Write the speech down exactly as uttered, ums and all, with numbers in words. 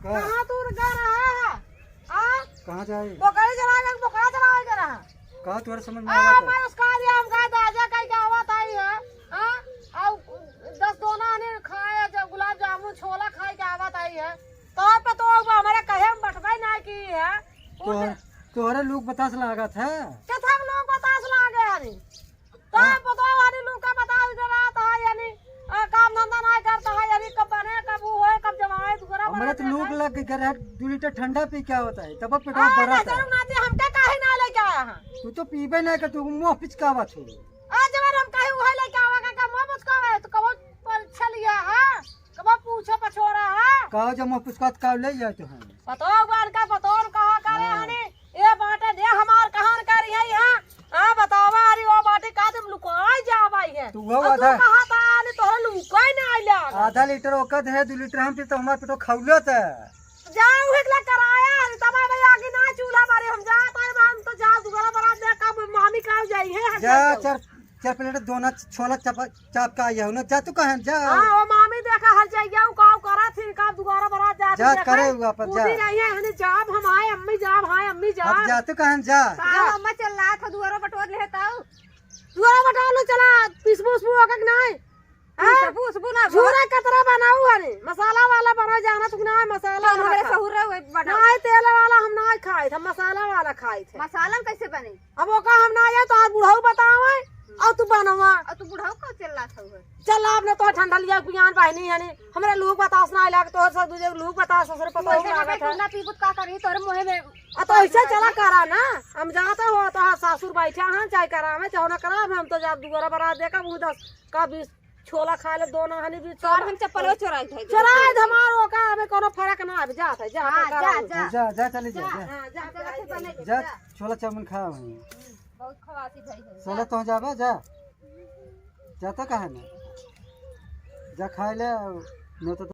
का? कहाँ तू गा रहा है? हाँ? कहाँ जाए? बोकरी चरावे, बोकरा चरावे गा रहा। का तोहरे समझ में आ, आवत है? मैं उसका दिया, हम कहा दादा कहीं के आवत आई है। हाँ? आउ दस दोना आने खाए, जो गुलाब जामुन छोला खाए के आवत आई है। तो पतोह बा हमारे कहे हम बटवाई ना की है। तोहर-, तोहरे लोग बतास लागत है। कथा लोग बतास लागे हनी। तो हाँ। पतोह हनी लोग का बतास डरात है यानी, आ, काम धंधा ना करता है यानी, कब बने, कब वो होए, कब जमाए, दुगरा हमरे बने, तो लोग लग गए, घर है, दू लीटर ठंडा पी के आवत है, तब पेटवा हाँ, भरत है। जरूर ना दे, हमका काहे ना लेके आया है? तू तो पीबे ना कर, तू मुंह पिचकावत हो। आ जवन हम कहे उहे लेके आवा का, का मुंह पिचकावे, तो कबो परीक्षा लिया है, कबो पूछो पछोरा है। का जब मुंह पिचकात का ले जाए तो हम? पतोह बान का पतोह कहा करे हाँ। हनी, ए बाटे दे हमार कहान करी है यहाँ। हाँ, बतावा, अरे वो बाटे का तुम लुकाए जावा है। तू वो अब तू आधा कहा था, अरे तोहरा लुकाए ना आइला। आधा लीटर ओकर दे, दू लीटर हम पी तो हमार पेटो खौलत है। जाओ, एकला कराया, अरे तब भाई आगे ना चूल्हा बारे हम जात है, हम तो जा दुगरा बरात दे, कब मामी का जाई है, हम जा जात है। चार, चार प्लेट दोना छोला चाप, चाप का आया हो ना, जा तू कहन जा। हाँ, ओ मामी देखा हर जाइया, उ काव करा थी, का दुगरा बरात जात जा, देखा। करे हुआ पर जा। उठी नहीं है, हने जाब हम आए, अम्मी जाब, हाँ, अम्मी अब जाब। जा तू कहन जा। जा, अम्मा चल रहा था, दुआरा बटोर ले ताऊ। दुआरा बटोर लो, चला, पिसबू उसबू ओका के नहीं। हाँ? पिसबू उसबू ना, छुरा कतरा बनाऊ हने, मसाला वाला बना जाना तू ना, मसाला तो वाला हमारे खा। सहुर रहे, वही बनाओ। नहीं, तेल वाला हम ना खाए थे, मसाला वाला खाए थे। मसाला में कैसे बने? अब ओका हम ना आया, तो आज बुढ़ऊ बतावे, और तू बनवा। और तू बुढ़ऊ का चिल्लात हउवे? चल, अब ना तो ठंडा लिया, पियान बहनी है नी, हमरा लोग बतास ना लाग, तो सब दूजे लोग बतास, ससुर पतोह लागत है। ना पीबू त का करी, तोरे मुँहे में आ, तो ऐसे चला करा ना, हम जाता हो, तो हाँ, सासुर बैठा हाँ, चाहे करावे, चाहे ना करावे, हम तो जा दुआरा बरात देखा, वो दस का बीस छोला खा ले, दोना हनी बीस तोर छोला। हम चप्पलो चोराई थे। चोराई धमार ओका, हमें कोनो फर्क ना, अब जात है, जा, हाँ, तो जा, करावे। जा। जा, जा, चली जा, जा। जा। हाँ, जा, जा, जा, जा। जा, छोला चाउमीन खा वहीं। बहुत खवासी भाई है। चलो, तो जाबे, जा। जाता काहे ना? जा खाए ले, नहीं तो